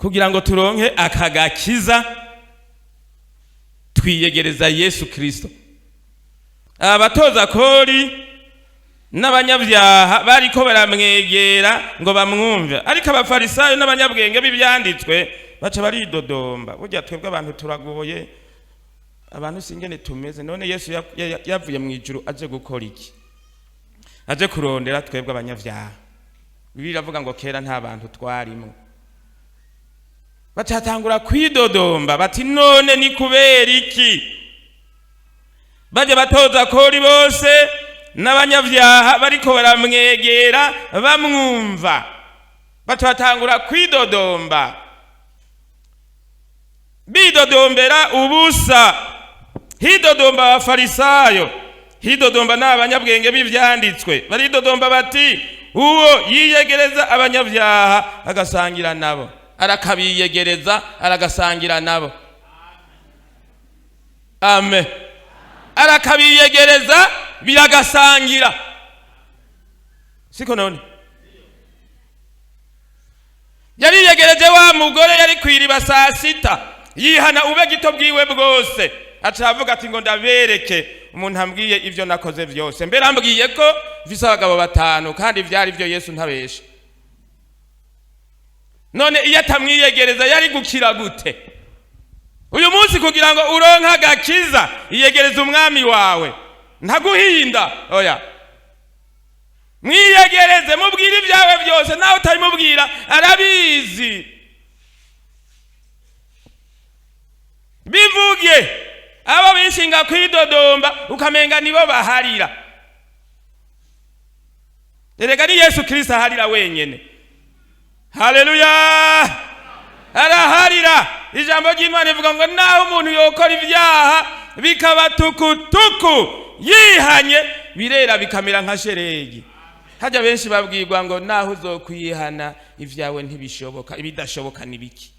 Kugira ngo turonke aka gakiza, twiyegereza Yesu Kristo. Abatoza kori n'abanyabyaha bariko baramwegera ngo bamwumve, ariko Abafarisayo n'abanyabwenge b'ibyanditswe baca baridodomba. Burya twebwe abantu turagoye, abantu singene tumeze. None Yesu yavuye mu ijuru aje gukora iki? Aje kurondera twebwe abanyabyaha. Bibiliya iravuga ngo kera nta bantu twarimo. Bacatangura kwidodomba bati: "None ni kubera iki bajya batoza kori bose n'abanyabyaha bariko baramwegera bamwumva?" Baca batangura kwidodomba, bidodombera ubusa. Hidodomba Abafarisayo, hidodomba n'abanyabwenge b'ivyanditswe. Baridodomba bati: "Uwo yiyegereza abanyabyaha agasangira nabo." Arakabiyegereza, aragasangira nabo. Amen. Arakabiyegereza, biragasangira, siko? None yariyegereje wa mugore yari kwiriba saa 6, yihana ube gito bwiwe bwose, aca avuga ati: "Ngo ndabereke umuntu ambwiye ibyo nakoze byose, mbere ambwiye ko mfise abagabo batanu." Kandi vyari byo, Yesu ntabesha. None iyo atamwiyegereza yari gukira gute? Uyu munsi kugira ngo uronke agakiza, iyegereze Umwami wawe. Ntaguhinda, oya. Mwiyegereze, mubwire ibyawe byose. Nawe utabimubwira arabizi. Bivuge. Abo bishinga kwidodomba, ukamenga nibo baharira. Erega ni Yesu Kristo aharira wenyene. Haleluya! Araharira. Ijambo ry'Imana rivuga ngo naho umuntu yokora ibyaha bikaba tukutuku, yihanye birera bikamera nka sheregi. Hajya benshi babwirwa ngo naho uzokwihana ibyawe ntibishoboka. Ibidashoboka ni biki?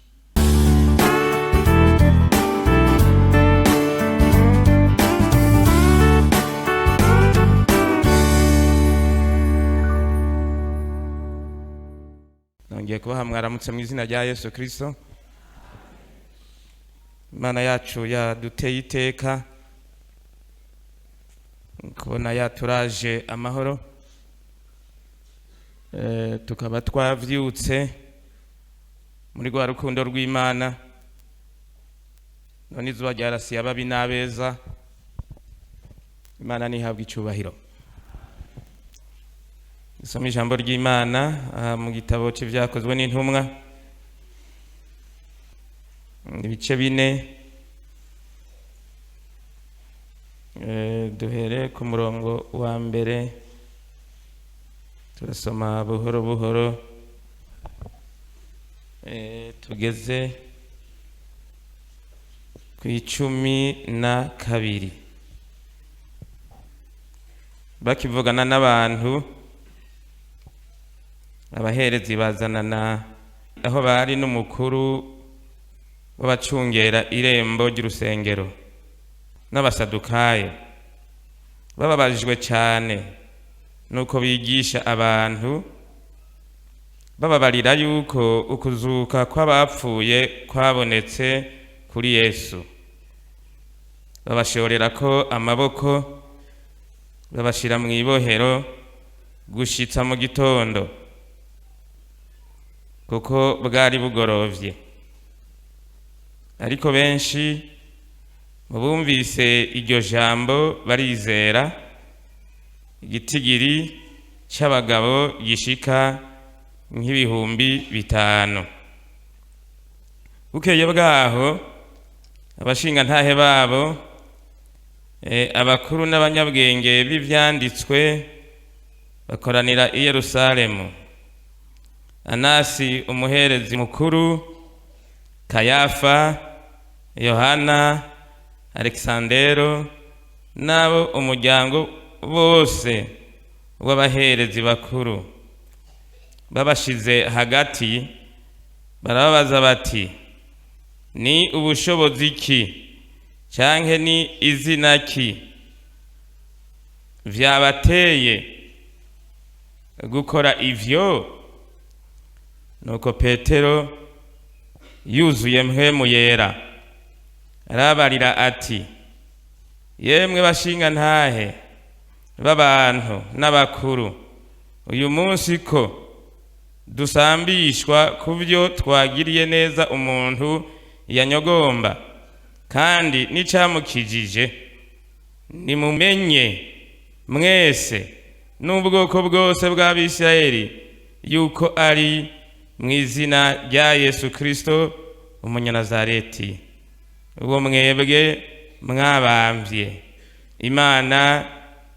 Nongeye kubaha mwaramutse mu izina rya Yesu Kristo. Imana yacu yaduteye iteka kubona yaturaje amahoro, tukaba twavyutse muri rwa rukundo rw'Imana. None izuba ryarasiye ababi n'abeza. Imana ntihabwa icubahiro. Dusome ijambo ry'Imana aha mu gitabo c'Ivyakozwe n'Intumwa, ibice 4. Duhere ku murongo wa mbere, turasoma buhoro buhoro, tugeze ku 12. Bakivugana n'abantu, abaherezi bazanana aho bari n'umukuru w'abacungera irembo ry'urusengero n'Abasadukayo, bababajwe cyane nuko bigisha abantu bababarira yuko ukuzuka kw'abapfuye kwabonetse kuri Yesu. Babashorera ko amaboko, babashira mu ibohero gushitsa mu gitondo, kuko bwari bugorovye. Ariko benshi mu bumvise iryo jambo barizera, igitigiri c'abagabo gishika nk'ibihumbi 5. Bukeye bwaho, abashingantahe babo, abakuru n'abanyabwenge b'ivyanditswe bakoranira i Yerusalemu. Anasi umuherezi mukuru, Kayafa, Yohana, Alexandero n'abo umuryango bose w'abaherezi bakuru. Babashize hagati, barababaza bati: "Ni ubushobozi ki canke ni izina ki vyabateye gukora ivyo?" Nuko Petero Yuzuye Mpwemu Yera, arabarira ati: "Yemwe bashinga ntahe b'abantu n'abakuru, uyu munsi ko dusambishwa ku byo twagiriye neza umuntu yanyogomba, kandi n'icyamukijije, nimumenye mwese n'ubwoko bwose bw'Abisirayeli yuko ari mu izina rya Yesu Kristo Umunyanazareti, uwo mwebwe mwabambye, Imana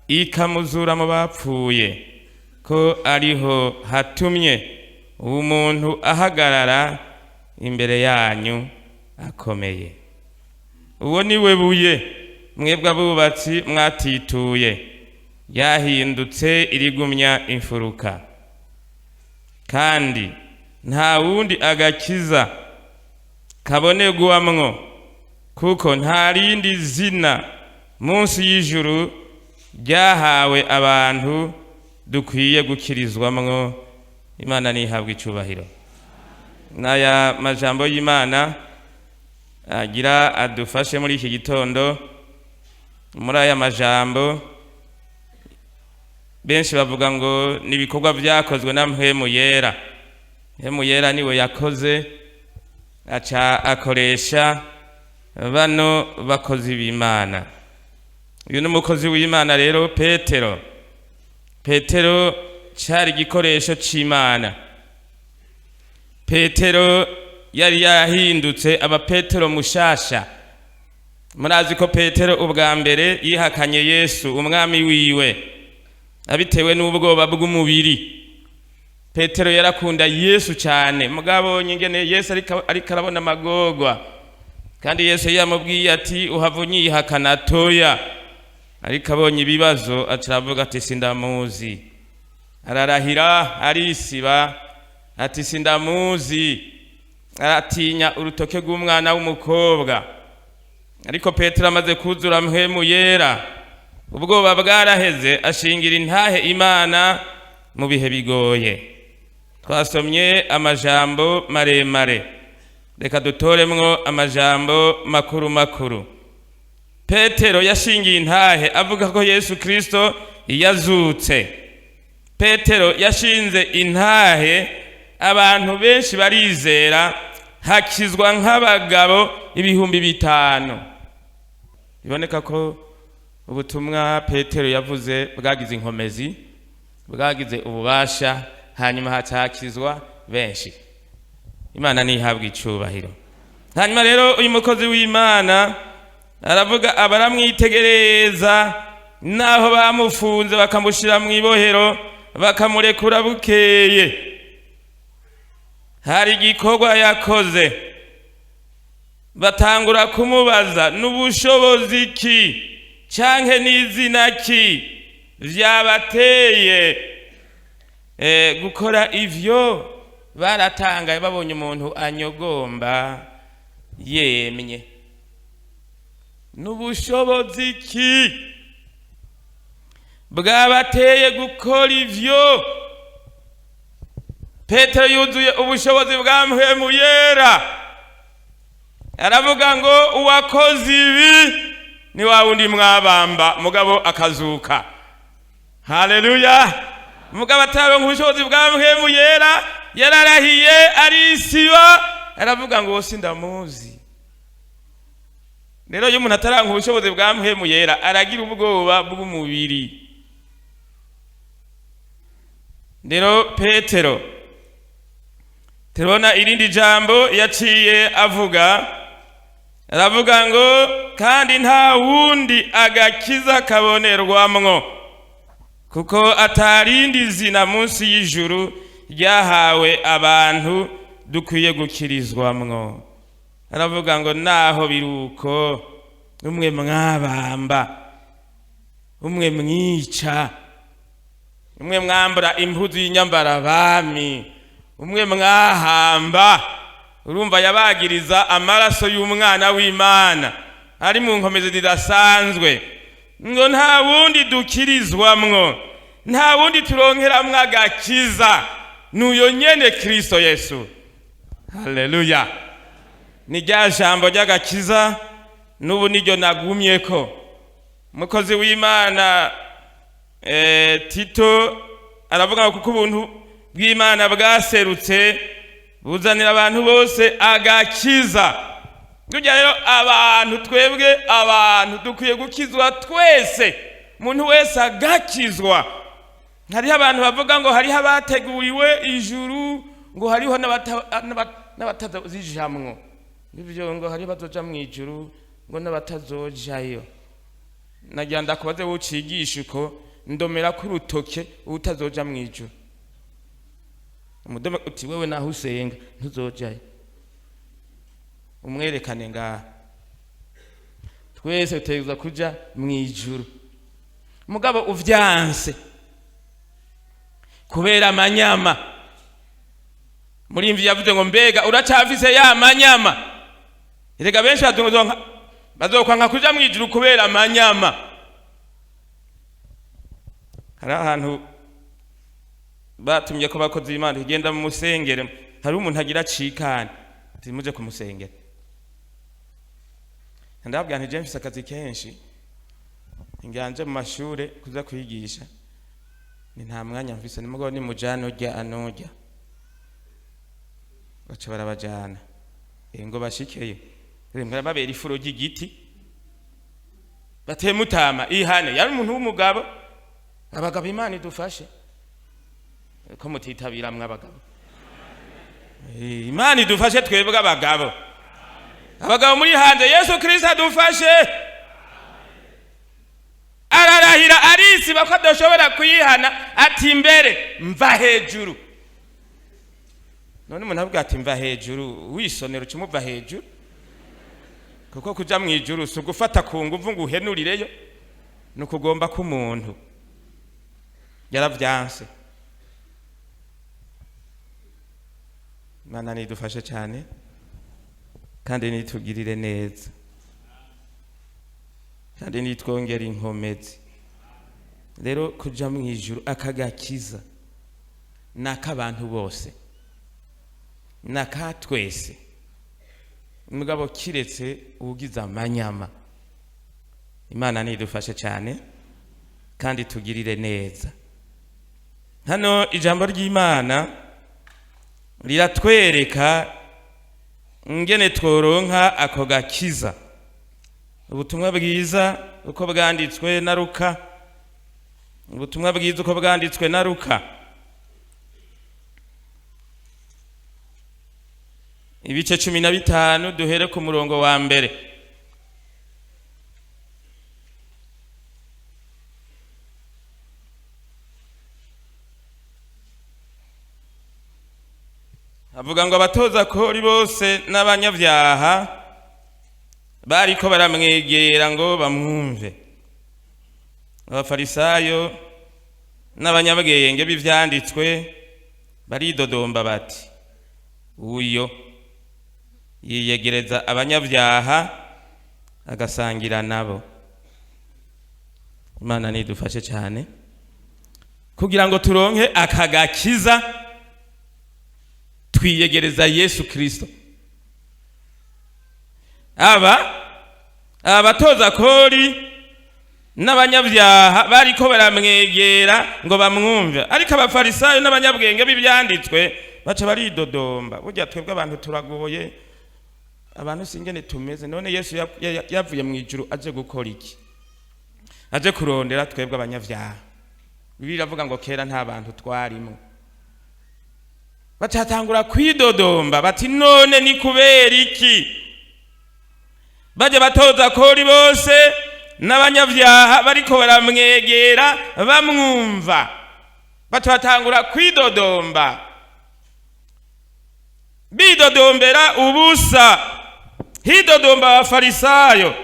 ikamuzura mu bapfuye, ko ariho hatumye uwo muntu ahagarara imbere yanyu akomeye. Uwo ni we buye mwebwe abubatsi mwatituye, yahindutse irigumya imfuruka. Kandi nta wundi agakiza kabonerwamwo, kuko nta rindi zina munsi y'ijuru ryahawe abantu dukwiye gukirizwamwo." Imana ntihabwe icubahiro. N'aya majambo y'Imana agira adufashe muri iki gitondo. Muri aya majambo, benshi bavuga ngo ni ibikorwa byakozwe na Mpwemu Yera. Mpwemu Yera niwe yakoze, aca akoresha bano bakozi b'Imana. Uyu ni umukozi w'Imana rero, Petero. Petero cari igikoresho c'Imana. Petero yari yarahindutse aba Petero mushasha. Murazi ko Petero ubwa mbere yihakanye Yesu umwami wiwe abitewe n'ubwoba bw'umubiri. Petero yarakunda Yesu cyane, mugabo ingene Yesu ariko arabona amagorwa, kandi Yesu yamubwiye ati: "Uhava unyihakana toya." Ariko abonye ibibazo, aca aravuga ati: "Sindamuzi." Ararahira, arisiba, ati: "Sindamuzi." Aratinya urutoke rw'umwana w'umukobwa. Ariko Petero amaze kuzura Mpwemu Yera, ubwoba bwaraheze, ashingira intahe Imana mu bihe bigoye. Twasomye amajambo maremare, reka dutoremwo amajambo makuru makuru. Petero yashingiye intahe avuga ko Yesu Kristo yazutse. Petero yashinze intahe, abantu benshi barizera, hakizwa nk'abagabo 5000. Biboneka ko ubutumwa Petero yavuze bwagize inkomezi, bwagize ububasha, hanyuma hacakizwa benshi. Imana ntihabwa icubahiro. Hanyuma rero uyu mukozi w'Imana aravuga, abaramwitegereza naho bamufunze, bakamushyira mu ibohero, bakamurekura bukeye. Hari igikorwa yakoze. Batangura kumubaza: "N'ubushobozi ki canke n'izina ki vyabateye gukora ivyo?" Baratangaye babonye umuntu anyogomba yemye. N'ubushobozi ki bwabateye gukora ivyo? Petero yuzuye ubushobozi bwa Mpwemu Yera, aravuga ngo: "Uwakoze ibi ni wa wundi mwabamba, mugabo akazuka." Haleluya! Mugabo ataronka ubushobozi bwa Mpwemu Yera, yararahiye, arisiba, aravuga ngo: "Sindamuzi." Rero iyo umuntu ataranka ubushobozi bwa Mpwemu Yera, aragira ubwoba bw'umubiri. Rero Petero, turabona irindi jambo yaciye avuga. Aravuga ngo: "Kandi nta wundi agakiza kabonerwamwo, kuko atarindi zina munsi y'ijuru ryahawe abantu dukwiye gukirizwamwo." Aravuga ngo: "Naho biruko, umwe mwabamba, umwe mwica, umwe mwambura impuzu y'inyambarabami, umwe mwahamba." Urumva yabagiriza amaraso y'umwana w'Imana ari mu nkomezi zidasanzwe, ngo nta wundi dukirizwamwo, nta wundi turonkeramwo agakiza, n'uyo nyene Kristo Yesu. Haleluya! Ni rya jambo ry'agakiza, n'ubu niryo nagumyeko. Umukozi w'Imana Tito aravuga ngo kuko ubuntu bw'Imana bwaserutse, buzanira abantu bose agakiza. Burya rero abantu, twebwe abantu dukwiye gukizwa twese, umuntu wese agakizwa. Hariho abantu bavuga ngo hariho abateguriwe ijuru, ngo hariho n'abatazijamwo. Nivyo, ngo hariho bazoja mu ijuru, ngo n'abatazojayo. Nagira ndakubaze, wucigisha uko, ndomera ko urutoke utazoja mu ijuru. Umudome uti: "Wewe naho usenga ntuzojayo." Umwerekane ngaha. Twese dutegerezwa kuja mu ijuru. Mugabo uvyanse kubera amanyama, murimvyi yavuze ngo: "Mbega uracafise ya manyama?" Erega benshi bazokwanka kuja mu ijuru kubera amanyama. Hari ahantu batumye ko bakozi b'Imana kugenda mu musengere, hari umuntu agira acikane, timuje kumusengera. Ndababwira nti: "Je mfise akazi kenshi, nganje mu mashure kuza kwigisha, ni nta mwanya mfise. Nimugabo nimujane urya anurya." Baca barabajana. Ngo bashikeyo, remera babera ifuro ry'igiti batemutama ihane. Yari umuntu w'umugabo. Abagabo, Imana idufashe ko mutitabira abagabo. Imana idufashe twebwe abagabo. Abagabo muri hanze, Yesu Kristo adufashe. Ararahira, arisiba ko adashobora kuyihana, ati: "Mbere mva hejuru." None umuntu avuga ati: "Mva hejuru," wisonera uca umuva hejuru, kuko kuja mu ijuru si ugufata ku nguvu ngo uhenurireyo, ni ukugomba k'umuntu. Yaravyanse. Imana nidufashe cyane kandi nitugirire neza kandi nitwongere inkomezi. Rero kuja mu ijuru, akagakiza ni ak'abantu bose, ni aka twese, mugabo kiretse uwugize amanyama. Imana nidufashe cyane kandi tugirire neza. Hano ijambo ry'Imana riratwereka ingene tworonka ako gakiza. Ubutumwa bwiza uko bwanditswe na Luka. Ubutumwa bwiza uko bwanditswe na Luka, ibice 15, duhere ku murongo wa mbere. Avuga ngo abatoza kori bose n'abanyabyaha bariko baramwegera ngo bamwumve. Abafarisayo n'abanyabwenge b'ivyanditswe baridodomba bati: "Uyo yiyegereza abanyabyaha, agasangira nabo." Imana nidufashe cyane kugira ngo turonke akagakiza. Twiyegereza Yesu Kristo. Aba abatoza kori n'abanyabyaha bariko baramwegera ngo bamwumve, ariko abafarisayo n'abanyabwenge b'ibyanditswe baca baridodomba. Burya twebwe abantu turagoye, abantu singene tumeze. None Yesu yavuye mu ijuru aje gukora iki? Aje kurondera twebwe abanyabyaha. Bibiliya iravuga ngo kera nta bantu twarimo. Bacatangura kwidodomba bati: "None ni kubera iki bajya batoza kori bose n'abanyabyaha bariko baramwegera bamwumva?" Baca batangura kwidodomba, bidodombera ubusa. Hidodomba abafarisayo,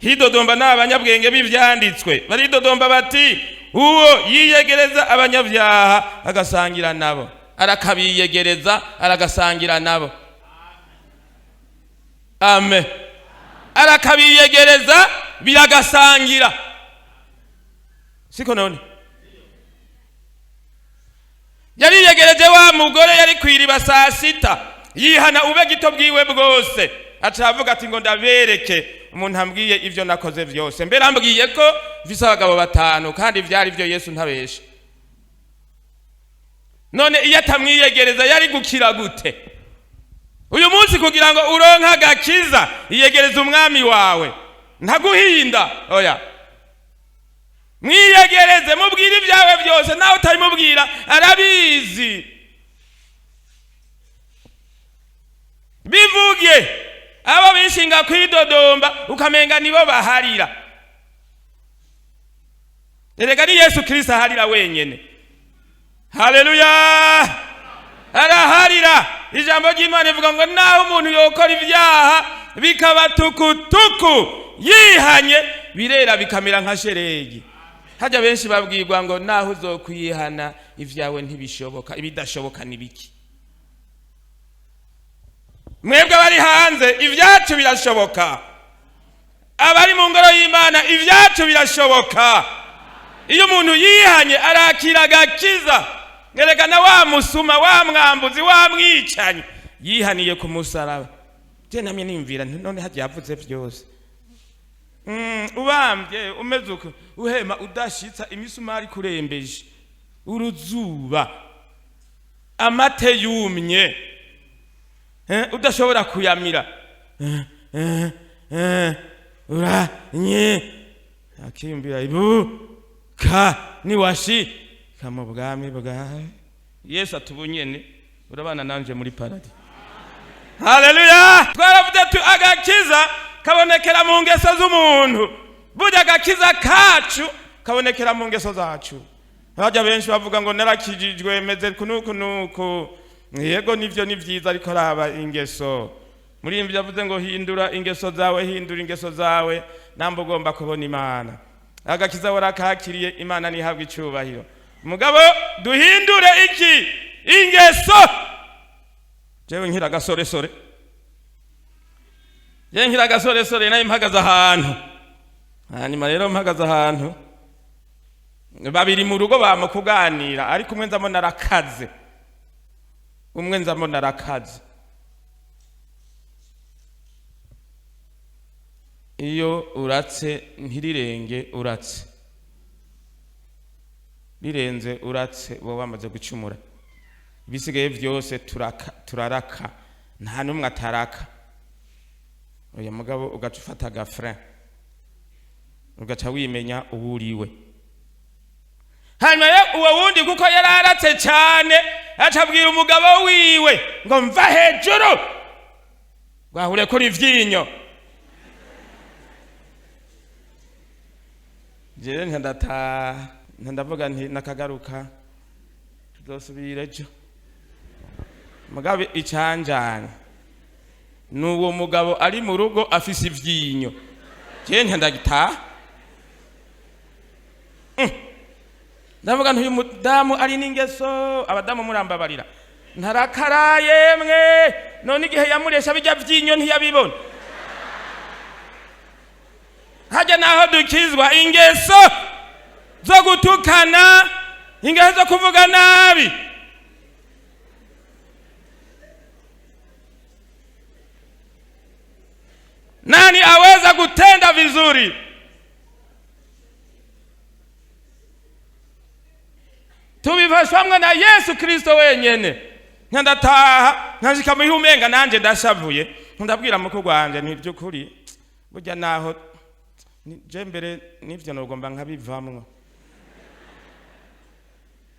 hidodomba n'abanyabwenge b'ivyanditswe. Baridodomba bati: "Uwo yiyegereza abanyabyaha, agasangira nabo." Arakabiyegereza, aragasangira nabo. Amen. Arakabiyegereza, biragasangira. Siko none yariyegereje wa mugore yari kwiriba saa sita, yihana ube gito bwiwe bwose. Aca avuga ati: "Ngo ndabereke umuntu ambwiye ibyo nakoze vyose, mbere ambwiye ko mfise abagabo batanu." Kandi vyari vyo, Yesu ntabesha. None iyo atamwiyegereza yari gukira gute? Uyu munsi kugira ngo uronke agakiza, iyegereza umwami wawe. Ntaguhinda, oya, mwiyegereze, mubwire ibyawe byose. Nawe utabimubwira arabizi. Bivuge. Abo bishinga kwidodomba, ukamenga nibo baharira. Erega ni Yesu Kristo aharira wenyene. Haleluya! Araharira. Ijambo ry'Imana rivuga ngo naho umuntu yokora ibyaha bikaba tukutuku, yihanye birera bikamera nka sheregi. Hajya benshi babwirwa ngo naho uzokwihana ibyawe ntibishoboka. Ibidashoboka ni biki? Mwebwe abari hanze ibyacu birashoboka, abari mu ngoro y'Imana ibyacu birashoboka. Iyo umuntu yihanye arakira agakiza. Erekana wa musuma, wa mwambuzi, wa mwicanyi yihaniye ku musaraba. Je namye nimvira nti none hajya yavuze vyose. Ubambye umeze uko, uhema udashitsa, imisumari kurembeje, uruzuba, amate yumye, udashobora kuyamira, uranye akiyumvira ibu ka niwashi ka mu bwami bwawe. Yesu atubunyene urabana nanje muri paradis. Haleluya! Twaravuze tu agakiza kabonekera mu ngeso z'umuntu. Burya agakiza kacu kabonekera mu ngeso zacu. Hajya benshi bavuga ngo narakijijwe, meze kunuku nuku. Yego, nivyo, ni vyiza, ariko raba ingeso. Muri imvi yavuze ngo hindura ingeso zawe, hindura ingeso zawe namba ugomba kubona Imana. Agakiza warakakiriye, Imana ntihabwe icubahiro. Mugabo duhindure iki? Ingeso. Jewe nkira agasoresore, jewe nkira agasoresore, nayo mpagaze ahantu. Hanyuma rero mpagaze ahantu, babiri mu rugo bama kuganira, ariko umwe nzamubona arakaze, umwe nzamubona arakaze. Iyo uratse ntirirenge, uratse rirenze, uratse uba wamaze gucumura. Ibisigaye byose turaka, turaraka, nta n'umwe ataraka. Uyu mugabo ugaca ufata agafre, ugaca wimenya uwo uriwe. Hanyuma rero uwo wundi, kuko yari aratse cyane, aca abwira umugabo wiwe ngo mva hejuru rwahure kuri ivyinyo. Jewe ntandataha, ntandavuga nti nakagaruka, tuzosubira ejo. Mugabe icanjanye nuwo mugabo ari mu rugo afise ivyinyo, jewe ntandagitaha. Ndavuga nti uyu mudamu ari n'ingeso. Abadamu murambabarira, ntarakara yemwe. None igihe yamuresha bijya vyinyo ntiyabibona? Hajya naho dukizwa ingeso zo gutukana, ingeso zo kuvuga nabi. Nani aweza kutenda vizuri? Tubifashwamwe na Yesu Kristo wenyene. Nkandataha, nkashika muhira, umenga nanje ndashavuye. Ndabwira mukuru wanje nti by'ukuri burya naho je mbere n'ivyo nogomba nkabivamwo,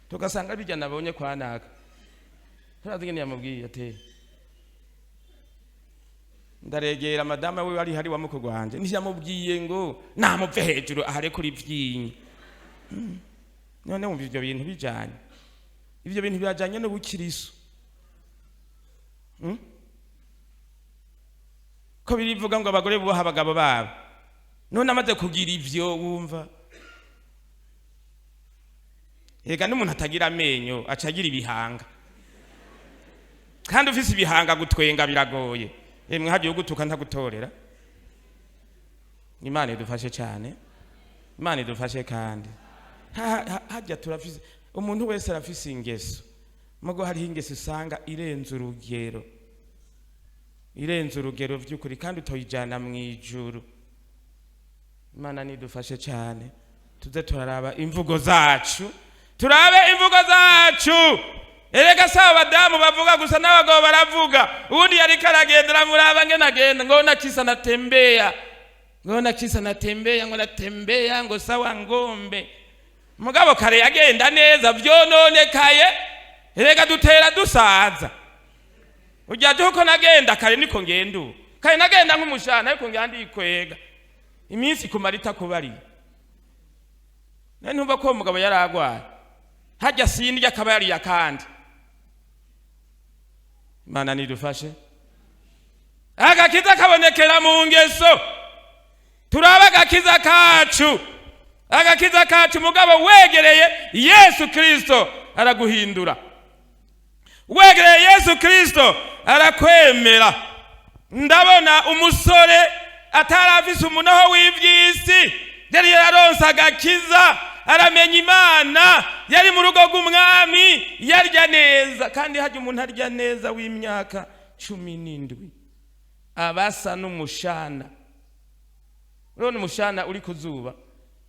tugasanga bijya nabonye kwa naka. Turazi ingene yamubwiye ati ndaregera madama wiwe ari hari wa mukuru wanje, ntiyamubwiye ngo namuve hejuru ahare kuri vyinyi. None wumva ivyo bintu bijanye, ivyo bintu birajanye n'ubukirisu? Ko birivuga ngo abagore bubaha abagabo babo, none amaze kugira ivyo wumva? Ega n'umuntu atagira amenyo aca agira ibihanga, kandi ufise ibihanga gutwenga biragoye. Emwe, hagiye ugutuka ntagutorera. Imana idufashe cyane, Imana idufashe. Kandi hajya turafise, umuntu wese arafise ingeso, mugo hariho ingeso usanga irenze urugero. Irenze urugero vy'ukuri, kandi utoyijana mu ijuru. Imana nidufashe cyane, tuze turaraba imvugo zacu, turabe imvugo zacu. Erega si abadamu bavuga gusa, n'abagabo baravuga. Ubundi yariko aragenda, aramuraba ngene agenda, ngo nakisa natembea, ngo nakisa natembea, ngo natembea ngo sawa ngombe. Mugabo kare yagenda neza, vyononekaye. Erega dutera dusaza. Ujya uko nagenda kare niko ngenda ubu. Kare nagenda nk'umushana, ariko ngenda ndikwega. Iminsi kumara itakubariye. Nari ntumva ko uwo mugabo yari agwaye, hajya sindya akaba yariye akandi. Imana nidufashe. Agakiza kabonekera mu ngeso. Turabe agakiza kacu, agakiza kacu. Mugabo wegereye Yesu Kristo araguhindura, wegereye Yesu Kristo arakwemera. Ndabona umusore atarafise umunoho w'ivy'isi, yari yararonse agakiza, aramenya Imana, yari mu rugo rw'umwami, yarya neza. Kandi hajya umuntu arya neza w'imyaka 17 abasa n'umushana. Urabona umushana uri ku zuba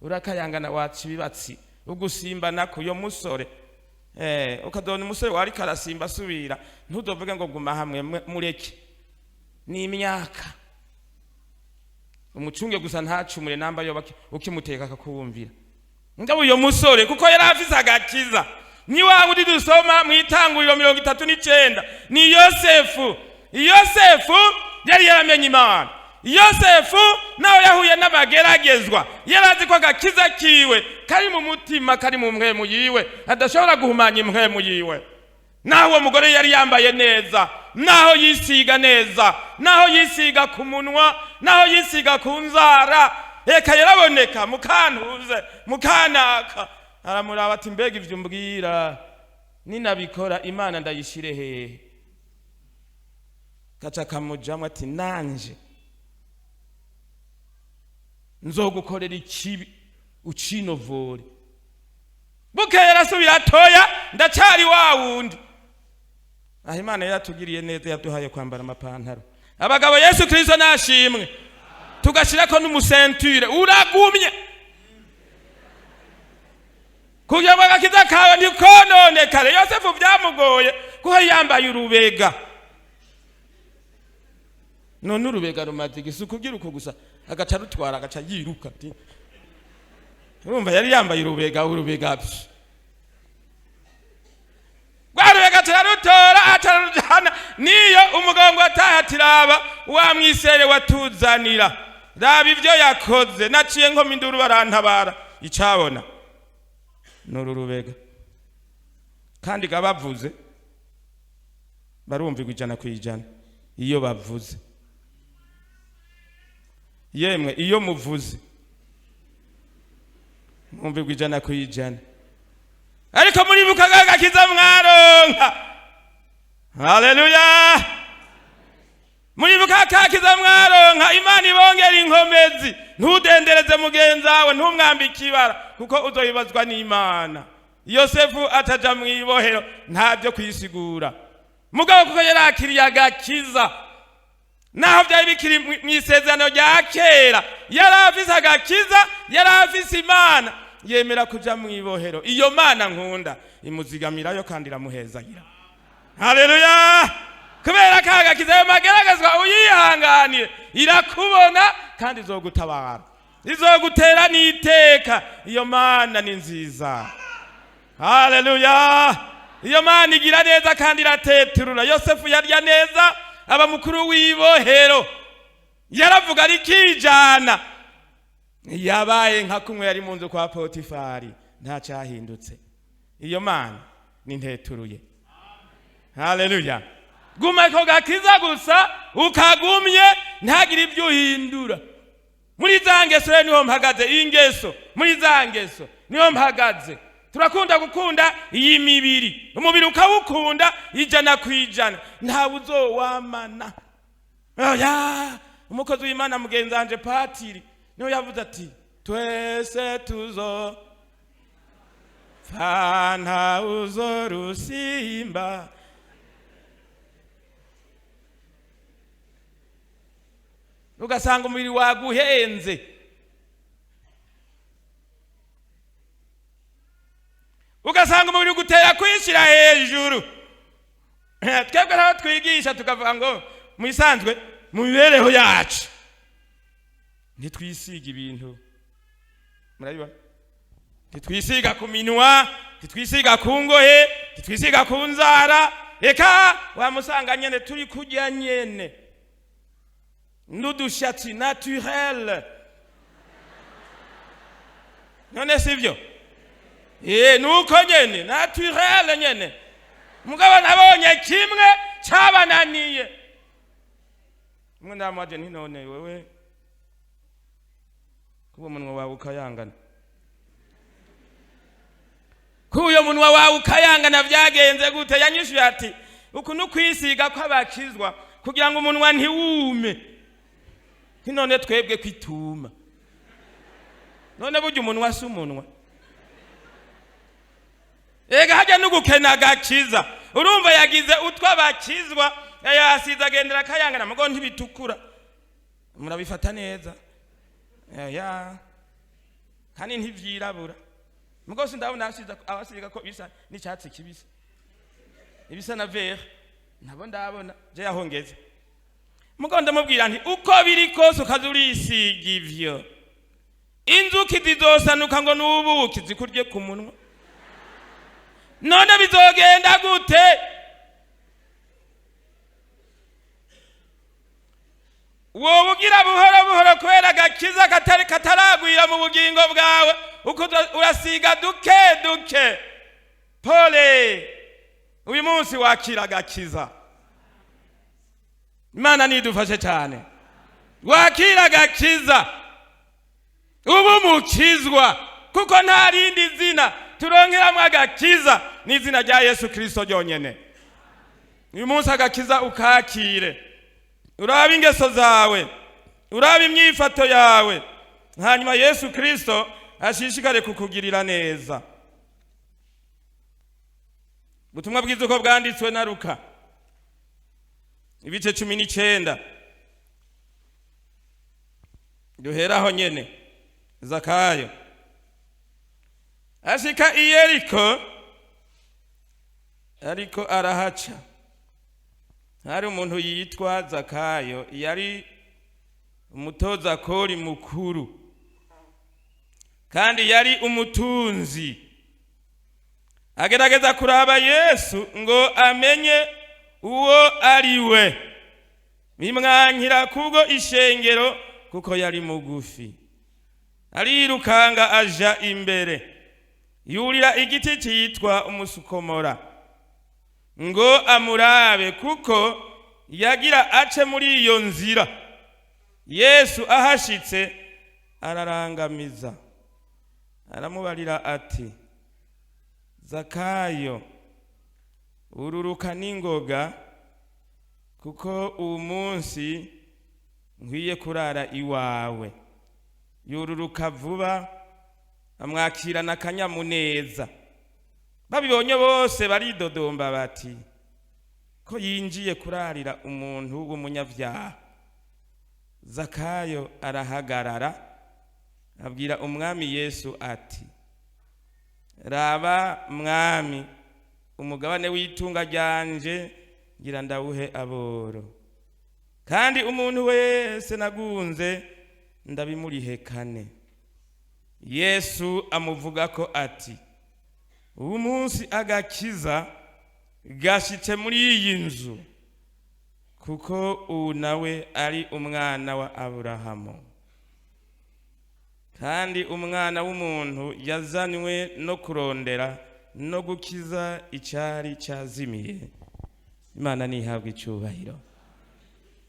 urakayangana, waca ibibatsi ugusimba nako. Uyo musore, ukadona umusore wariko arasimba asubira, ntuzovuge ngo guma hamwe, mureke, ni imyaka. Umucunge gusa ntacumure, namba yoba ukimuteka akakuwumvira. Ngabo uyo musore, kuko yari afise agakiza, ni wa wundi dusoma mu Itanguriro 39, ni Yosefu. Yosefu yari yaramenye Imana. Yosefu nawe yahuye n'amageragezwa, yari azi ko agakiza kiwe kari mu mutima, kari mu mpwemu yiwe, adashobora guhumanya impwemu yiwe. Naho uwo mugore yari yambaye neza, naho yisiga neza, naho yisiga ku munwa, naho yisiga ku nzara, reka yaraboneka mukantuze mukanaka. Aramuraba ati: "Mbega ivyo umbwira ninabikora, Imana ndayishire hehe?" Kaca kamujamwo ati: "Nanje nzogukorera ikibi ucinovore." Bukeye arasubira atoya: "Ndacari wa wundi." Aho Imana yaratugiriye neza, yaduhaye kwambara amapantaro. Abagabo, Yesu Kristo nashimwe, tugashirako n'umu ceinture uragumye kugira ngo agakiza kawe ntikononekare. Yosefu byamugoye kuko yambaye urubega. None urubega rumaze igisuku kugira uko gusa, agaca rutwara, agaca yiruka ati urumva yari yambaye urubega, urubega pfi. Rwa rubega turarutora, atararujana niyo umugabo ataha ati: "Raba wa mwisere watuzanira, raba ibyo yakoze. Naciye nkoma induru barantabara, icabona nuru rubega." Kandi gabavuze barumvirwa 100%. Iyo bavuze, yemwe, iyo muvuze mwumvirwa 100%. Ariko muribuka agakiza mwaronka? Haleluya! Muribuka akakiza mwaronka? Imana ibongera inkomezi. Ntudendereze mugenzi wawe, ntumwambike ibara, kuko uzohibazwa n'Imana. Yosefu ataja mu ibohero ntabyo kwisigura, mugabo kuko yarakiriye agakiza, naho byari bikiri mu isezerano rya kera, yari afise agakiza, yari afise Imana, yemera kuja mu ibohero. Iyo Mana nkunda imuzigamirayo kandi iramuhezagira. Haleluya! Kubera ka gakiza, ayo mageragezwa uyihanganire, irakubona kandi izogutabara, izogutera n'iteka. Iyo Mana ni nziza. Haleluya! Iyo Mana igira neza kandi irateturura. Yosefu yarya neza, aba mukuru w'ibohero, yaravuga rikijana, yabaye nka kumwe yari mu nzu kwa Potifari, nta cyahindutse. Iyo Mana ni nteturuye. Haleluya! Guma ko gakiza gusa ukagumye, ntagire ibyo uhindura muri za ngeso. Rero niho mpagaze, ingeso, muri za ngeso niho mpagaze. Turakunda gukunda iyi mibiri, umubiri ukawukunda 100%, ntawe uzowamana. Oya, umukozi w'Imana mugenzi wanje patiri niwe yavuze ati: "Twese tuzo fana uzorusimba." Ugasanga umubiri waguhenze, ugasanga umubiri ugutera kwishyira hejuru. Twebwe nabo twigisha tukavuga ngo mu isanzwe mu mibereho yacu ntitwisiga ibintu, murabibona, ntitwisiga ku minwa, ntitwisiga ku ngohe, ntitwisiga ku nzara. Reka wamusanga nyene turi kurya nyene n'udushatsi naturel. None sivyo? Nuko nyene naturel nyene. Mugabo nabonye kimwe cabananiye. Umwe ndamubaje nti: "None wewe kuba umunwa wawe ukayangana, ko uyo munwa wawe ukayangana, vyagenze gute?" Yanyishuye ati: "Uku ni ukwisiga kw'abakizwa kugira ngo umunwa ntiwume." Nti: "None twebwe kwituma?" None burya umunwa si umunwa? Ega hajya n'ugukena agakiza. Urumva yagize utwo abakizwa, yasize, agendera akayangana, mugo ntibitukura. Murabifata neza ya, kandi ntivyirabura. Mugo sindabona abasiga ko bisa n'icyatsi kibisi, ibisa na vert, nabo ndabona je yahongeze. Mugo ndamubwira nti: "Uko biri kose ukaza urisiga ivyo, inzuki zizosanuka ngo nubuki zikurye ku munwa. None bizogenda gute?" Wowe ugira buhoro buhoro kubera agakiza katari kataragwira mu bugingo bwawe, uko urasiga duke duke. Pole, uyu munsi wakira agakiza. Imana nidufashe cyane. Wakira agakiza, ubu mukizwa, kuko nta rindi zina turonkeramwo agakiza, n'izina rya Yesu Kristo ryonyene. Uyu munsi agakiza ukakire, urabe ingeso zawe, urabe imyifato yawe, hanyuma Yesu Kristo ashishikare kukugirira neza. Ubutumwa bwiza uko bwanditswe na Luka, ibice 19, duheraho nyene. Zakayo ashika i Yeriko, ariko arahaca, hari umuntu yitwa Zakayo, yari umutoza kori mukuru kandi yari umutunzi. Agerageza kuraba Yesu ngo amenye uwo ari we, bimwankira kubwo ishengero, kuko yari mugufi. Arirukanga aja imbere, yurira igiti cyitwa umusukomora ngo amurabe, kuko yagira ace muri iyo nzira. Yesu ahashitse ararangamiza, aramubarira ati: "Zakayo, ururuka n'ingoga, kuko uwu munsi nkwiye kurara iwawe." Yururuka vuba, amwakirana akanyamuneza. Babibonye bose baridodomba bati: "Ko yinjiye kurarira umuntu w'umunyabyaha?" Zakayo arahagarara, abwira Umwami Yesu ati: "Raba Mwami, umugabane w'itunga ryanje ngira ndawuhe aboro, kandi umuntu wese nagunze ndabimurihe kane." Yesu amuvuga ko ati: "Ubu munsi agakiza gashitse muri iyi nzu, kuko ubu nawe ari umwana wa Aburahamu. Kandi Umwana w'umuntu yazanywe no kurondera no gukiza icyari cyazimiye." Imana ntihabwe icyubahiro.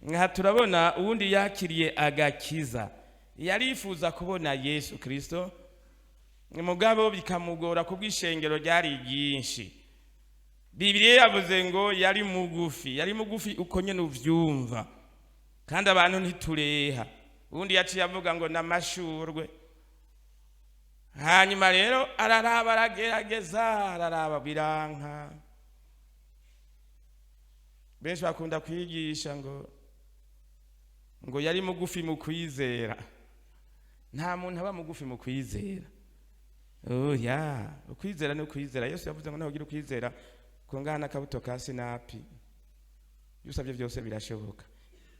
Nka turabona uwundi yakiriye agakiza, yarifuza kubona Yesu Kirisito, mugabo bikamugora kubw'ishengero ryari ryinshi. Bibiliya yavuze ngo yari mugufi, yari mugufi uko nyine uvyumva, kandi abantu ntitureha. Ubundi yaciye avuga ngo n'amashurwe. Hanyuma rero araraba, aragerageza, araraba, biranka. Benshi bakunda kwigisha ngo Ngo yari mugufi mu kwizera. Nta muntu aba mugufi mu kwizera. Oya, ukwizera ni ukwizera. Yesu yavuze ngo nawe ugira ukwizera kungana n'akabuto ka sinapi, ibyo usabye byose birashoboka.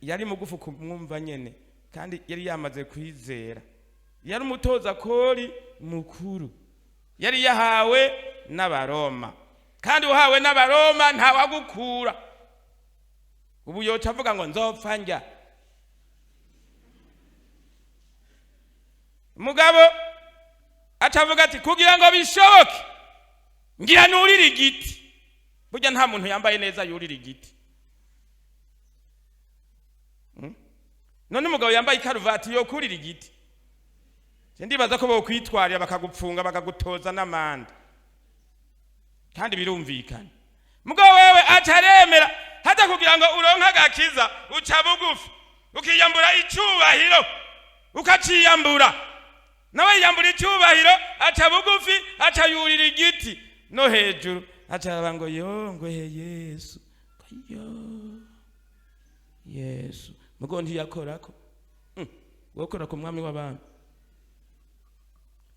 Yari mugufi kumwumva nyene, kandi yari yamaze kwizera. Yari umutoza kori mukuru, yari yahawe n'Abaroma, kandi uhawe n'Abaroma ntawagukura. Ubu yoca avuga ngo nzopfa njya. Mugabo aca avuga ati kugira ngo bishoboke ngira nurire igiti. Burya nta muntu yambaye neza yurira igiti. None umugabo yambaye ikaruvati yokurira igiti? Je ndibaza ko bokwitwarira bakagupfunga, bakagutoza n'amande, kandi birumvikana. Mugabo wewe aca aremera hata kugira ngo uronke agakiza, uca bugufi ukiyambura icubahiro, ukaciyambura. Nawe yiyambura icubahiro, aca bugufi, aca yurira igiti no hejuru, aca araba ngo yo, ngo he Yesu, ngo yo Yesu. Mugo ntiyakorako. Wokora ku mwami w'abami.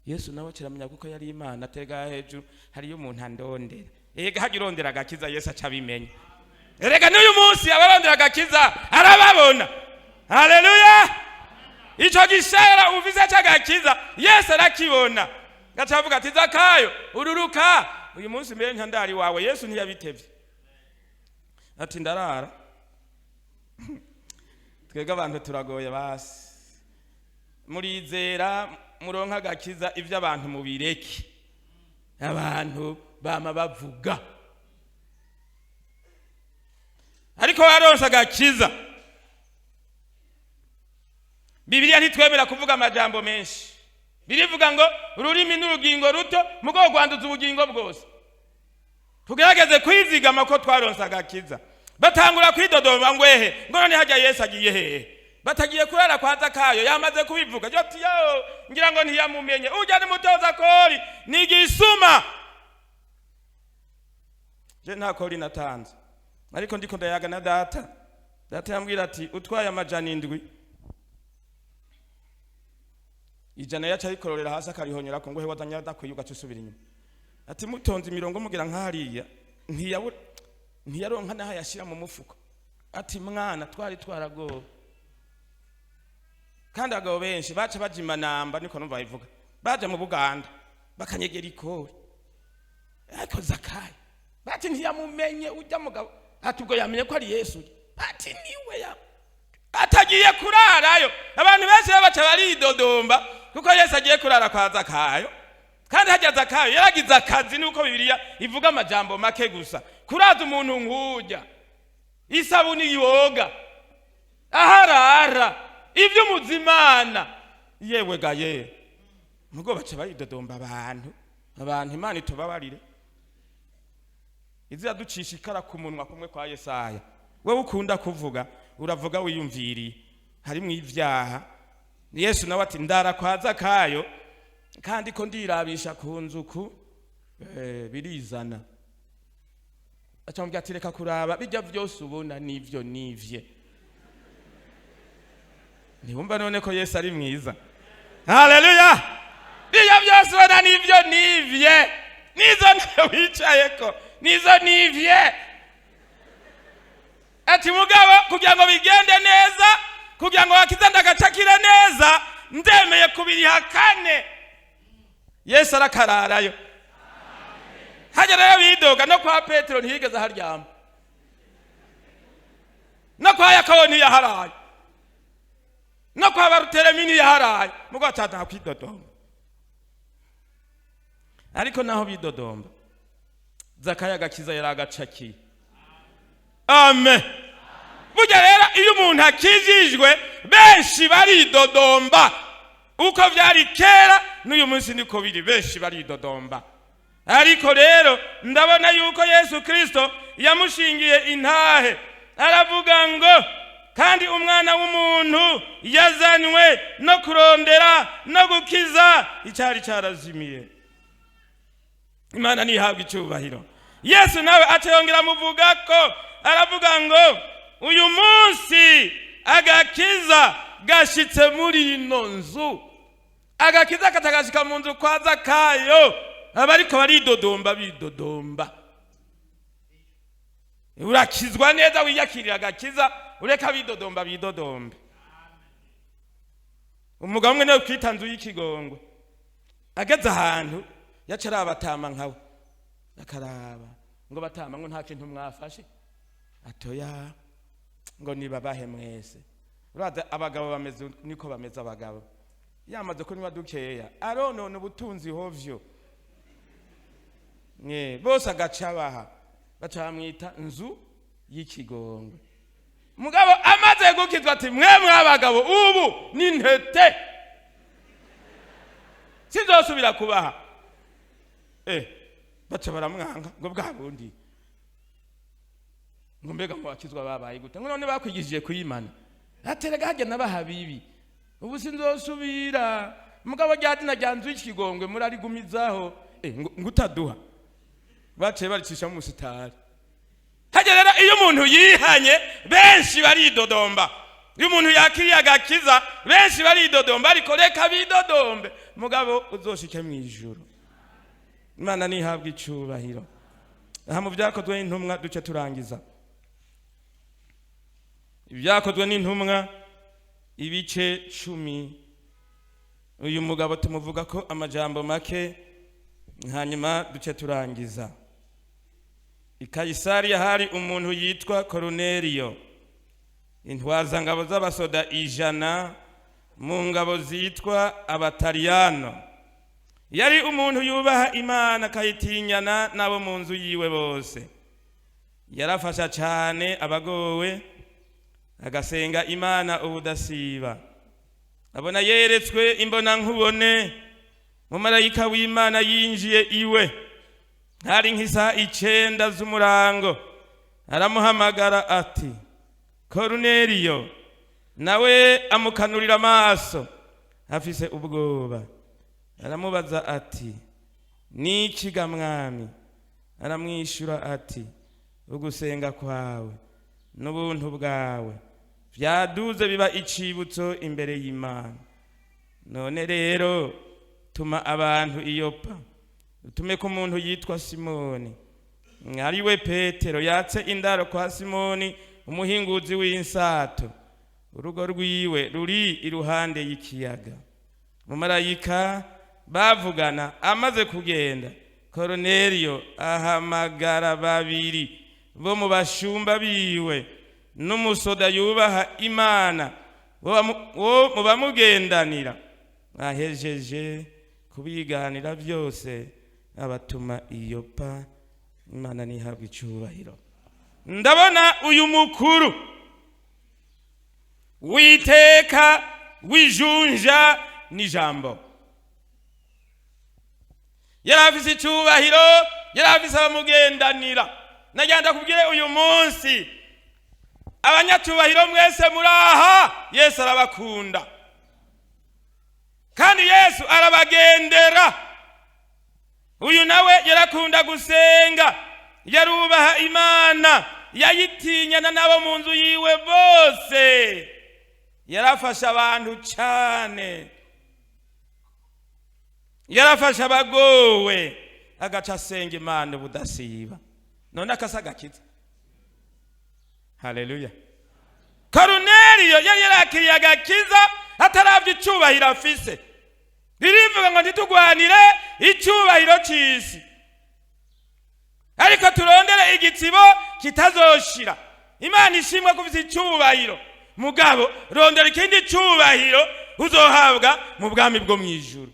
Yesu nawe aciramenya kuko yari Imana, atega hejuru hariyo umuntu andondera. Ega hajya urondera agakiza, Yesu aca abimenya. Erega n'uyu munsi abarondera agakiza arababona. Haleluya! Ico gishera ufise c'agakiza Yesu arakibona, gaca avuga ati Zakayo, ururuka, uyu munsi mbere ntandari wawe. Yesu ntiyabitevye, ati ndarara. Twebwe abantu turagoye. Basi murizera muronka agakiza, ivyo abantu mubireke. Abantu bama bavuga, ariko waronse agakiza. Bibiliya ntitwemera kuvuga amajambo menshi. Birivuga ngo ururimi n'urugingo ruto, mugo rwanduza ubugingo bwose. Tugerageze kwizigama ko twaronse agakiza. Batangura kwidodomba ngo ehe, ngo none hajya Yesu agiye hehe? Batagiye kurara kwa Zakayo, yamaze kubivuga ati yo, ngira ngo ntiyamumenye, ujya ni mutoza kori ni igisuma. Je nta kori natanze, ariko ndiko ndayaga na data. Data yambwira ati utwaye 700, 100 yaca ayikororera hasi akarihonyora ko ngo he wazanye adakwiye, ugaca usubira inyuma. Ati mutonze imirongo mugira nk'hariya, ntiyaronka n'aho yashyira mu mufuko. Ati mwana, twari twaragowe. Kandi abagabo benshi baca baja imanamba, niko numva babivuga, baja mu Buganda bakanyegera ikori. Ariko Zakayo bati ntiyamumenye ujya mugabo. Ati ubwo yamenye ko ari Yesu, ati niwe ya atagiye kurarayo. Abantu benshi rero baca baridodomba kuko Yesu agiye kurara kwa Zakayo. Kandi hajya Zakayo yaragize akazi, nuko Bibiliya ivuga amajambo make gusa. Kuraza umuntu nk'ujya, isabuni yoga, aharara, ibyo umuzimana, yewe ga ye. Mugo baca baridodomba abantu. Abantu Imana itubabarire, izi yaducisha ikara ku munwa kumwe kwa Yesaya. Wewe ukunda kuvuga, uravuga wiyumviriye, harimwo ivyaha. Yesu nawe ati ndara kwa Zakayo, kandi ko ndirabisha ku nzuku birizana. Acamubwira ati reka kuraba bijya vyose ubona nivyo nivye. Ntiwumva none ko Yesu ari mwiza? Haleluya! Bijya byose ubona nivyo nivye, nizo ntebe wicayeko nizo nivye. Ati mugabo kugira ngo bigende neza, kugira ngo wakiza ndagacakire neza, ndemeye kubiriha kane. Yesu arakararayo. Hajya rero bidoga, no kwa Petero ntiyigeze aharyama, no kwa Yakobo ntiyaharaye, no kwa Baruteremi ntiyaharaye. Mugo atata kwidodomba. Ariko naho bidodomba, Zakayo agakiza yari agacakiye. Amen. Burya rero iyo umuntu akijijwe benshi baridodomba. Uko vyari kera n'uyu munsi niko biri, benshi baridodomba. Ariko rero ndabona yuko Yesu Kristo yamushingiye intahe, aravuga ngo kandi umwana w'umuntu yazanywe no kurondera no gukiza icyari cyarazimiye. Imana ntihabwe icyubahiro. Yesu nawe aca yongera amuvuga ko, aravuga ngo uyu munsi Agakiza gashitse muri ino nzu. Agakiza katagashika mu nzu kwa Zakayo, abariko baridodomba bidodomba. Urakizwa neza, wiyakirira agakiza, ureka bidodomba bidodombe. Umugabo umwe niwe kwita nzu y'ikigongwe, ageze ahantu yaca arabatama nkawe, akaraba ngo: "Batama," ngo, "nta kintu mwafashe?" "Atoya." Ngo: "Nibabahe mwese." Uraza abagabo bameze niko bameze. Abagabo yamaze kunywa dukeya aronona ubutunzi hovyo. Mwe bose agaca abaha, baca bamwita nzu y'ikigongwe. Mugabo amaze gukizwa ati: "Mwe mwabagabo, ubu ni ntete, sinzosubira kubaha." Baca baramwanga ngo: "Bwa bundi," ngo, "mbega ngo bakizwa babaye gute?" Ngo: "None bakwigishije kuyimana?" Aterega hajya nabaha bibi, ubu sinzosubira. Mugabo rya dina rya nzu y'ikigongwe murarigumizaho. Ngo utaduha, baciye baricisha mu musitari. Hajya rero iyo umuntu yihanye, benshi baridodomba. Iyo umuntu yakiriye agakiza, benshi baridodomba, ariko reka bidodombe, mugabo uzoshike mu ijuru. Imana nihabwa icubahiro. Aha mu Byakozwe n'Intumwa, duce turangiza. Ibyakozwe n'Intumwa ibice 10, uyu mugabo tumuvuga ko amajambo make, hanyuma duce turangiza. I Kayisariya hari umuntu yitwa Koruneliyo, intwazangabo z'abasoda 100 mu ngabo zitwa Abataliyano. Yari umuntu yubaha Imana, akayitinyana n'abo mu nzu yiwe bose. Yarafasha cyane abagowe, agasenga Imana ubudasiba. Abona yeretswe imbona nkubone, mumarayika w'Imana yinjiye iwe, hari nk'isaha 9 z'umurango, aramuhamagara ati: "Koruneliyo." Nawe amukanurira amaso afise ubwoba, aramubaza ati: "Niki ga Mwami?" Aramwishyura ati: "Ugusenga kwawe n'ubuntu bwawe byaduze biba icibutso imbere y'Imana. None rero tuma abantu i Yopa, utume ko umuntu yitwa Simoni, ari we Petero, yatse indaro kwa Simoni umuhinguzi w'insato, urugo rwiwe ruri iruhande y'ikiyaga." Umumarayika bavugana amaze kugenda, Koroneliyo ahamagara babiri bo mu bashumba biwe n'umusoda yubaha Imana wo mu bamugendanira. Ahejeje kubiganira byose, abatuma i Yopa. Imana ntihabwe icyubahiro. Ndabona uyu mukuru witeka wijunja n'ijambo, yari afise icyubahiro, yari afise abamugendanira. Nagira kubwire uyu munsi, abanyacyubahiro mwese muri aha, Yesu arabakunda kandi Yesu arabagendera. Uyu nawe yarakunda gusenga, yarubaha Imana, yayitinyana n'abo mu nzu yiwe bose, yarafasha abantu cyane, yarafasha abagowe, agaca asenga Imana ubudasiba. None akasa agakiza. Haleluya! Koruneliyo yari yarakiriye agakiza ataravye icubahiro afise. Birivuga ngo ntitugwanire icyubahiro c'isi, ariko turondere igitsibo kitazoshira. Imana ishimwe ko ufise icyubahiro, mugabo rondera ikindi cyubahiro uzohabwa mu bwami bwo mu ijuru.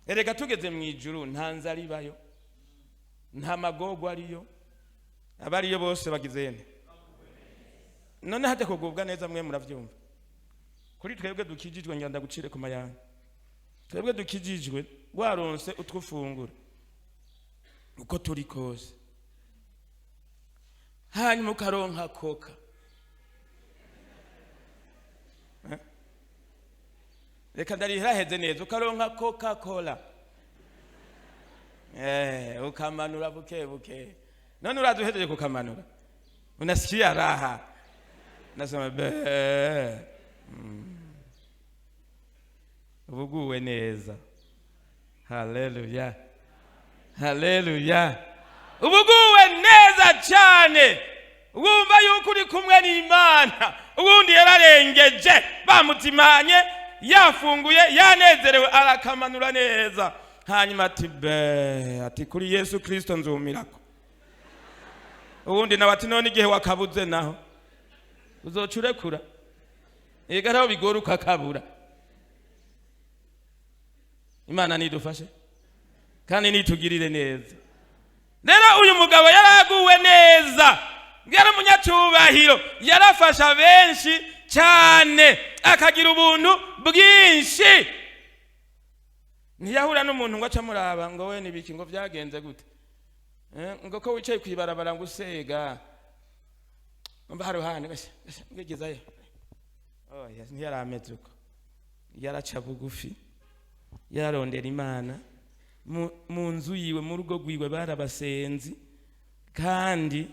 Erega tugeze mu ijuru nta nzara ibayo, nta magogo ariyo, abariyo bose bagize nte? None hajya kugubwa neza, mwe muravyumva. Kuri twebwe dukijijwe, ngira ndagucire ku mayanga, twebwe dukijijwe, waronse utwo ufungura uko turi kose, hanyuma ukaronka Coca. Eh? Reka ndarihaheze neza, ukaronka Coca Cola, ukamanura buke buke. None uraza uhejeje kukamanura, unasikia raha. Nasema be. Ubuguwe neza. Haleluya, haleluya. Ubuguwe neza cyane, wumva yuko uri kumwe n'Imana. Ubundi yararengeje, bamutimanye, yafunguye, yanezerewe, arakamanura neza, hanyuma ati be, ati kuri Yesu Kristo nzumirako. Ubundi nawe ati none igihe wakabuze naho uzoca urekura? Ega naho bigora ukakabura. Imana nidufashe kandi nitugirire neza. Rero uyu mugabo yaraguwe neza, yari umunyacubahiro, yarafasha benshi cyane, akagira ubuntu bwinshi. Ntiyahura n'umuntu ngo ace amuraba ngo we nibiki, ngo byagenze gute, ngo ko wicaye kwibarabara ngo usega mba haruhande ngegezayo. Oya, ntiyarameze uko. Yaraca bugufi, yararondera Imana mu nzu yiwe, mu rugo rwiwe barabasenzi, kandi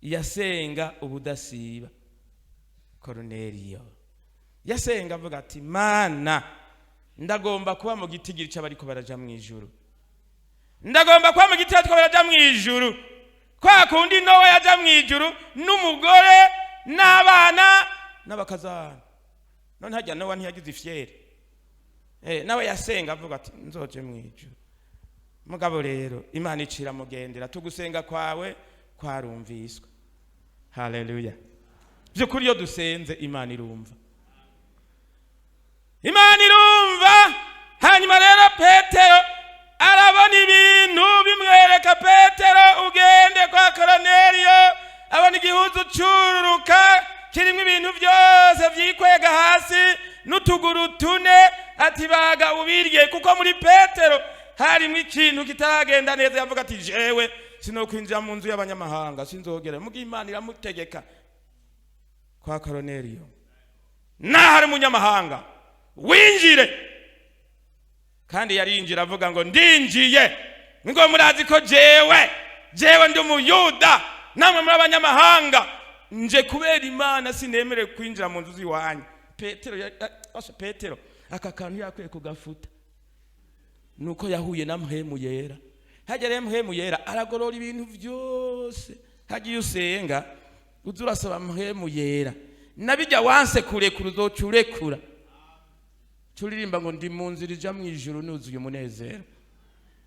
yasenga ubudasiba. Koroneliyo yasenga avuga ati Mana, ndagomba kuba mu gitigiri c'abariko baraja mu ijuru, ndagomba kuba mu giti c'abariko baraja mu ijuru, kwa kundi Nowa yaja mu ijuru n'umugore n'abana n'abakazana. None hajya Nowa ntiyagize ifyeri? Nawe yasenga avuga ati nzoje mu ijuru. Mugabo rero Imana icira mugendera, tugusenga kwawe kwarumviswe. Haleluya. By'ukuri iyo dusenze Imana irumva, Imana irumva. Hanyuma rero Petero arabona ibintu bimwereka. Petero, ugende kwa Koroneliyo. Abona igihuzu cururuka kirimo ibintu byose vyikwega hasi n'utuguru tune, ati baga ubirye. Kuko muri Petero harimo ikintu kitaragenda neza. Yavuga ati jewe sinokwinjira mu nzu y'abanyamahanga, sinzogera. Muga Imana iramutegeka kwa Koroneliyo, naho ari umunyamahanga, winjire. Kandi yarinjira avuga ngo ndinjiye, ngo murazi ko jewe ndi umuyuda, namwe muri abanyamahanga, nje kubera Imana, sinemerewe kwinjira mu nzu z'iwanyu. Petero Petero aka kantu yakwiye kugafuta. Nuko yahuye na Mpwemu Yera. Hajya rero Mpwemu Yera aragorora ibintu byose. Hagiye usenga, uza urasaba Mpwemu Yera, nabijya wanse kurekura uzoca urekura. Turirimba ngo ndi mu nzira ija mu ijuru nuzuye umunezero.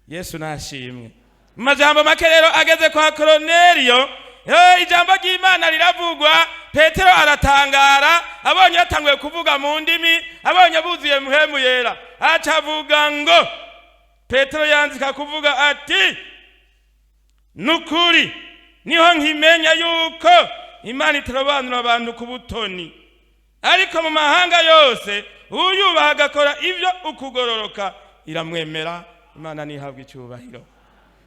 Yesu nashimwe. Mu majambo make rero, ageze kwa Koroneliyo, ijambo ry'Imana riravugwa. Petero aratangara abonye yatanguye kuvuga mu ndimi, abonye buzuye Mpwemu Yera, aca avuga ngo, Petero yanzika kuvuga ati nukuri niho nkimenya yuko Imana itarobanura abantu ku butoni, ariko mu mahanga yose uyubaha agakora ibyo ukugororoka iramwemera. Imana ntihabwe icyubahiro.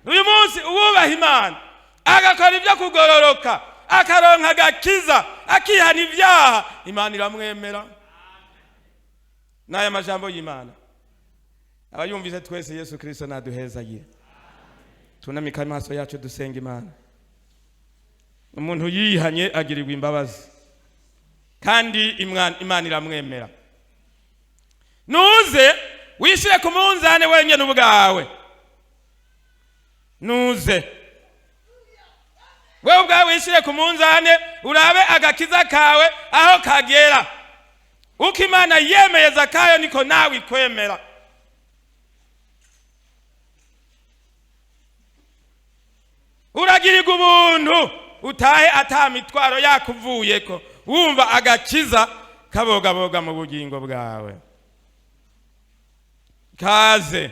Uyu munsi uwubaha Imana agakora ibyo kugororoka, akaronka agakiza, akihana ibyaha, Imana iramwemera. N'aya majambo y'Imana abayumvise twese, Yesu Kristo naduhezagira. Tunamika amaso yacu dusenga Imana. Umuntu yihanye agirirwa imbabazi kandi Imana iramwemera. Nuze wishire ku munzane wenyine ubwawe, nuze wewe ubwawe wishire ku munzane, urabe agakiza kawe aho kagera. Uko Imana yemeye Zakayo, niko nawe ikwemera. Uragirirwa ubuntu, utahe ata mitwaro yakuvuyeko, wumva agakiza kabogaboga mu bugingo bwawe. Kaze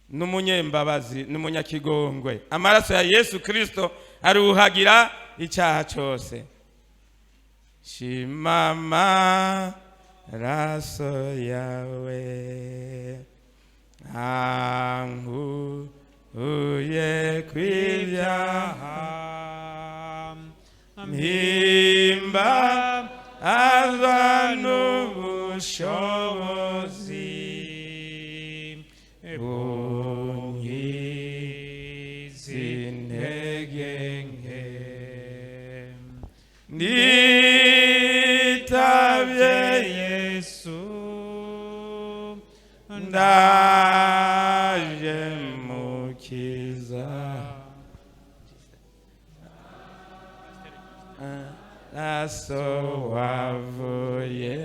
n'umunyembabazi n'umunyakigongwe. Amaraso ya Yesu Kristo aruhagira icyaha cyose. Shima amaraso yawe ankuye kw'ibyaha, mpimba aza n'ubushobozi bunkiza intege nke. Ndi Yesu, ndaje mukiza. Naso wavuye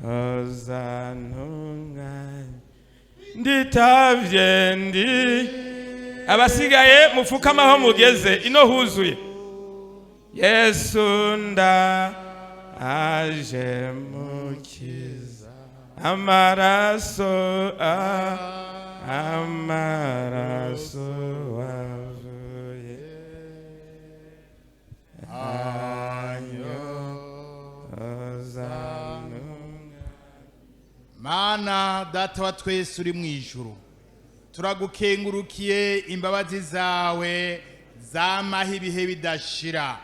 ozantunganye nditavye ndi. Abasigaye mufukame aho mugeze, ino huzuye. Yesu, nda aje mukiza, amaraso amaraso wavuye ozantunganye. Mana Data wa twese uri mu ijuru, turagukengurukiye imbabazi zawe zamaho ibihe bidashira.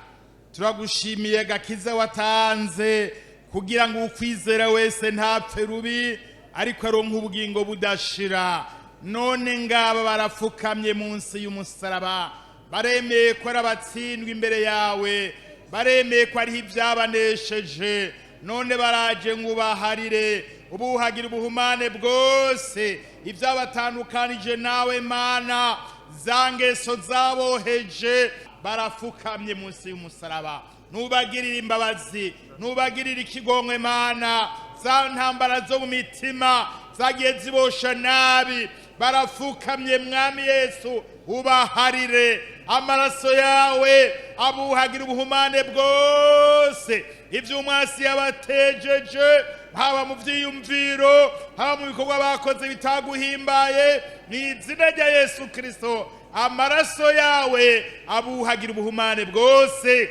Turagushimiye gakiza watanze kugira ngo ukwizera wese ntapfe rubi, ariko aronke ubugingo budashira. None ngaba barapfukamye munsi y'umusaraba, baremeye ko ari abatsindwa imbere yawe, baremeye ko ariho ibyabanesheje. None baraje ngo ubaharire, ubuhagira ubuhumane bwose ibyabatandukanije nawe. Mana, za ngeso zaboheje, barafukamye munsi y'umusaraba. Nubagirire imbabazi, nubagirire ikigongwe. Mana, za ntambara zo mu mitima zagiye zibosha nabi, barafukamye. Mwami Yesu, ubaharire, amaraso yawe abuhagira ubuhumane bwose ivy'umwasi yabatejeje, haba mu vyiyumviro, haba mu bikorwa bakoze bitaguhimbaye. Mu izina rya Yesu Kristo, amaraso yawe abuhagira ubuhumane bwose,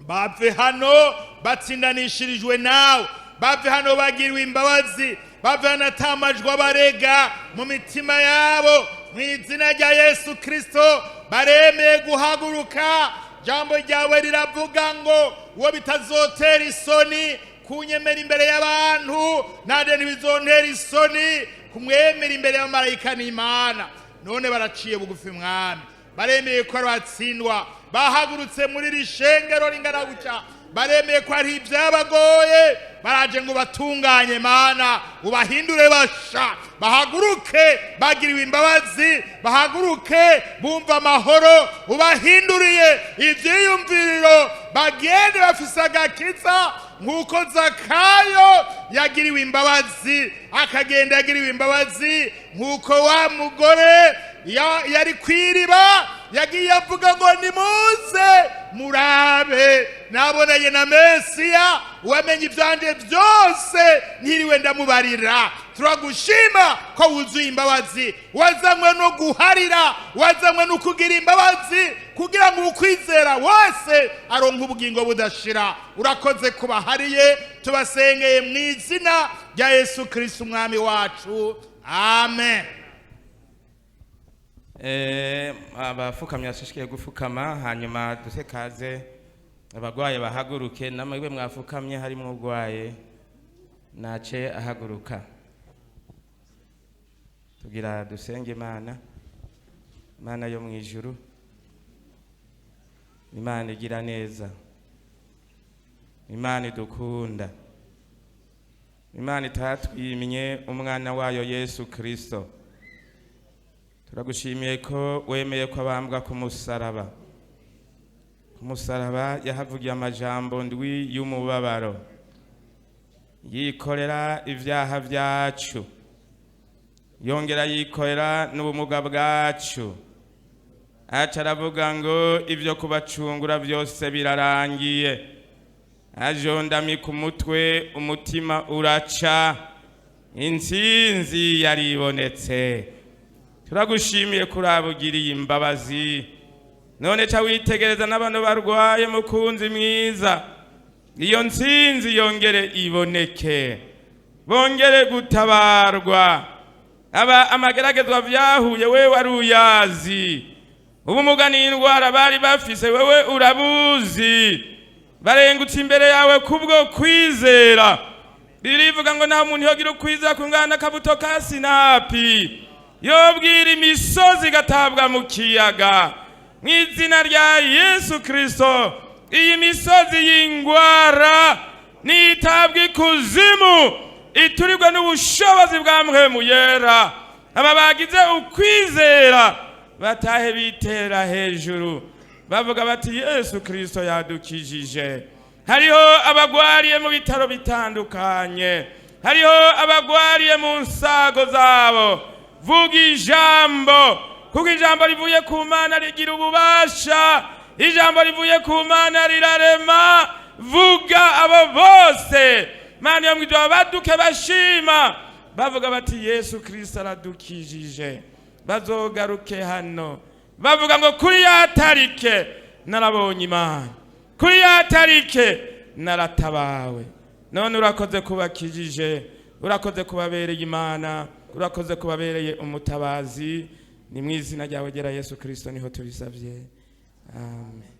bave hano batsindanishirijwe nawe, bave hano bagiriwe imbabazi, bave hano atamajwi abarega mu mitima yabo. Mu izina rya Yesu Kristo, baremeye guhaguruka. Jambo ryawe riravuga ngo uwo bitazotera isoni kunyemera imbere y'abantu, nande ntibizontera isoni kumwemera imbere y'abamarayika n'Imana. None baraciye bugufi, Mwami, baremeye ko batsindwa, bahagurutse muri iri shengero ringana gutya, baremeye ko hari ibyabagoye, baraje ngo batunganye. Mana, ubahindure basha, bahaguruke bagiriwe imbabazi, bahaguruke bumva amahoro, ubahinduriye ivyiyumviriro, bagende bafise agakiza nk'uko Zakayo yagiriwe imbabazi akagenda yagiriwe imbabazi, nk'uko wa mugore yari kw'iriba yagiye avuga ngo: "Nimuze murabe, nabonanye na Mesiya wamenye ivyanje byose ntiriwe ndamubarira." Turagushima ko wuzuye imbabazi, wazanywe no guharira, wazanywe no kugira imbabazi kugira ngo ukwizera wese aronke ubugingo budashira. Urakoze kubahariye, tubasengeye mu izina rya Yesu Kristo Umwami wacu, amen. Abafukamye bashishikaye gufukama, hanyuma duse kaze abagwaye bahaguruke. Namwe mwafukamye, harimo urwaye nace ahaguruka. Tugira dusenge Imana. Imana yo mu ijuru, Imana igira neza, Imana idukunda, Imana itatwimye umwana wayo Yesu Kristo, turagushimiye ko wemeye ko abambwa ku musaraba. Ku musaraba yahavugiye amajambo ndwi y'umubabaro, yikorera ibyaha byacu, yongera yikorera n'ubumuga bwacu. Aca aravuga ngo: "Ibyo kubacungura byose birarangiye." Ajondamika umutwe, umutima uraca, intsinzi yaribonetse. Turagushimiye kurabugiriye imbabazi. None ca witegereza n'abantu barwaye, mukunzi mwiza, iyo ntsinzi yongere iboneke, bongere gutabarwa. Aba amageragezwa vyahuye, wewe wari uyazi. Ubumuga n'indwara bari bafise, wewe urabuzi. Barengutse imbere yawe kubwo kwizera. Birivuga ngo nta muntu yogira ukwizera kungana n'akabuto ka sinapi, yobwira imisozi igatabwa mu kiyaga. Mu izina rya Yesu Kristo. Iyi misozi y'ingwara nitabwa ikuzimu, iturirwe n'ubushobozi bwa Mpwemu Yera. Aba bagize ukwizera batahe bitera hejuru, bavuga bati: "Yesu Kirisito yadukijije." Hariho abagwariye mu bitaro bitandukanye, hariho abagwariye mu nsago zabo. Vuga ijambo, kuko ijambo rivuye ku Mana rigira ububasha, ijambo rivuye ku Mana rirarema. Vuga, abo bose, Mana yo mwijuru, baduke bashima, bavuga bati: "Yesu Kirisito aradukijije." Bazogaruke hano bavuga ngo: "Kuri ya tarike narabonye Imana, kuri ya tarike naratabawe." None urakoze kubakijije, urakoze kubabereye Imana, urakoze kubabereye umutabazi. Ni mu izina ryawe gera Yesu Kirisito niho tubisabye, amen.